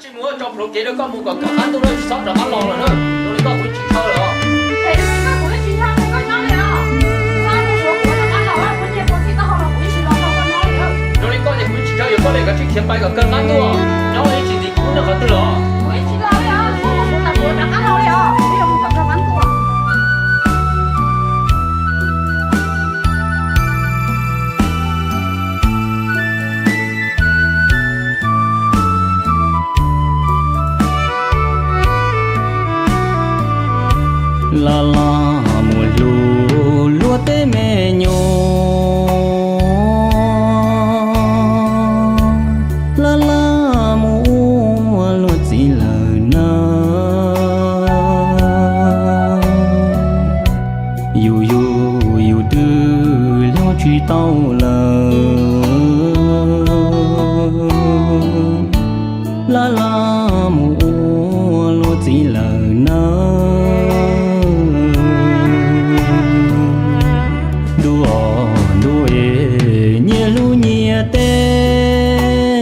Tsis mus, tso plhuav kev rau koj mus kom kawg qab ntuj, tsis txhob rov qab los lawm na. Zoo li koj kuv tsis ntshaw lawm os. Zoo li koj ces kuv tsis ntshaw, yuav koj li koj tsis khiav pais kom kawg qab ntuj, nyob ib tsis ntxiv kuv lub nyob qhov twg los. Laj laj mus hlub luag tej me nyuam, laj laj mus ua luag txiv lawm na. Yus yug yus twb hlub tsis tau lawm, laj laj mus ua luag txiv lawm na. Ntuj os ntuj es, nyias hlub nyias teb,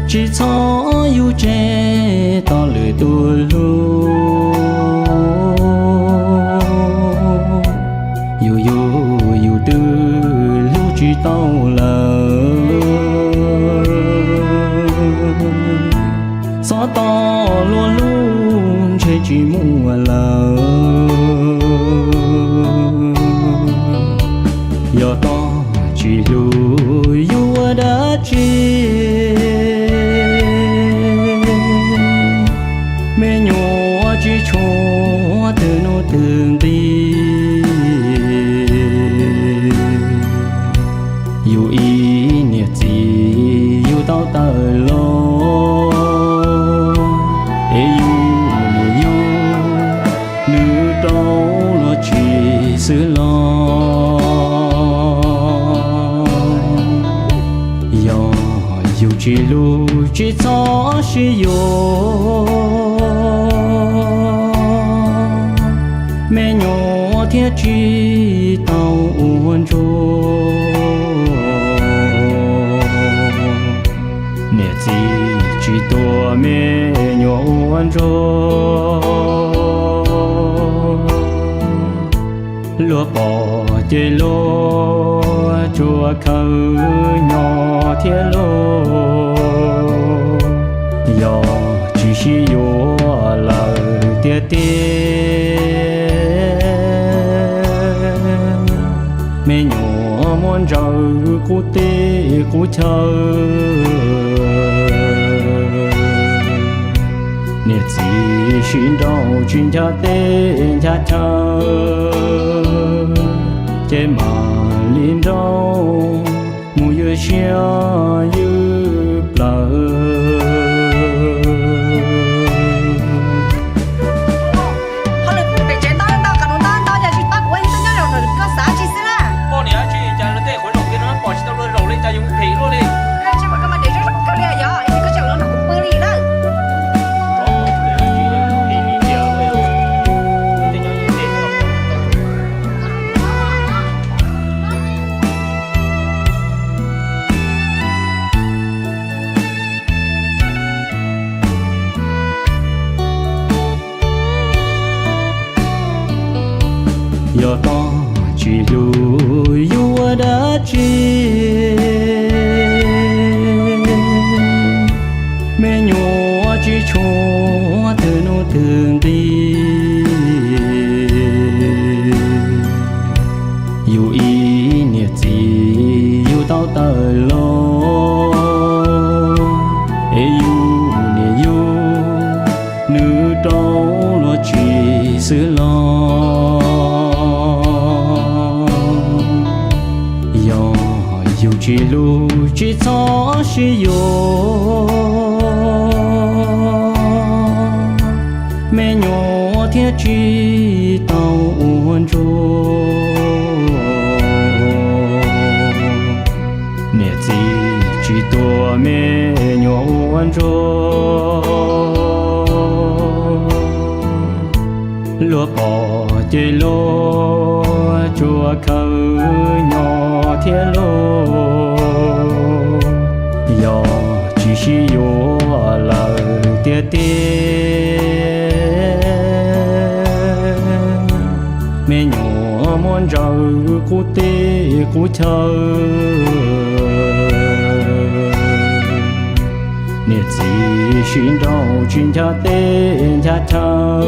tsis txhob yug tseg tau lwm tus hlub. Yus yug yus twb hlub tsis tau lawm, txhob tau luag hlub ntshe tsis muaj lawm. Yog koj tsis hlub yus ua dab tsi, me nyuam tsis tshua twg hnub twg nti. Yus ib niam txiv yug tau tawm los, es yus niam yug nws rau luag tsis xwb los. Yog yus tsis hlub tsis txhob sib yuav, me nyuam thiaj tsis tau ua ntsuag. Niam txiv tsis tuav me nyuam ua ntsuag, luag pom ces luag tsuas khaws nyo thiab lauj. Yog tsis sib yuav lawm tiag tiag, me nyuam muab ntsaws qub teb qub chaw. Niam txiv sib nrauj tsis ncha teb ncha chaw, ces mam li nrauj mus ywj siab ywj plaws. Ho lwm pem tsev ntau ntau, qab ntau ntau, yog tsis pab kuv ua ib tug nyob zaum koj xav tsis xwb na. Poj niam tsis cas luag tej qhov zaum kiag no pom tsis tau luag zaum li cas yuav phem luaj li. Koj tsis pom koj mas dev zoo zoo kawg li yog, ib txhia koj tseem los nrog kuv pw li na. Yog koj tsis hlub yus ua dab tsi, me nyuam tsis tshua twg hnub twg nti. Yus ib niam txiv yug tau tawm los, es yus niam yug nws rau luag tsis xwb los. Yog yus tsis hlub tsis txhob sib yuav, me nyuam thiaj tsis tau ua ntsuag. Niam txiv tsis tuav me nyuam ua ntsuag, luag pom ces luag tsuas khaws nyo thiab lauj. Yog Tsis yuav lawm tiag tiag, me nyuam muab ntsaws qub teb qub chaw. Niam txiv sib nrauj tsis ncha teb ncha chaw,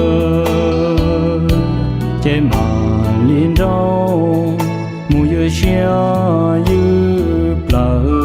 ces mam li nrauj mus ywj siab ywj plaws.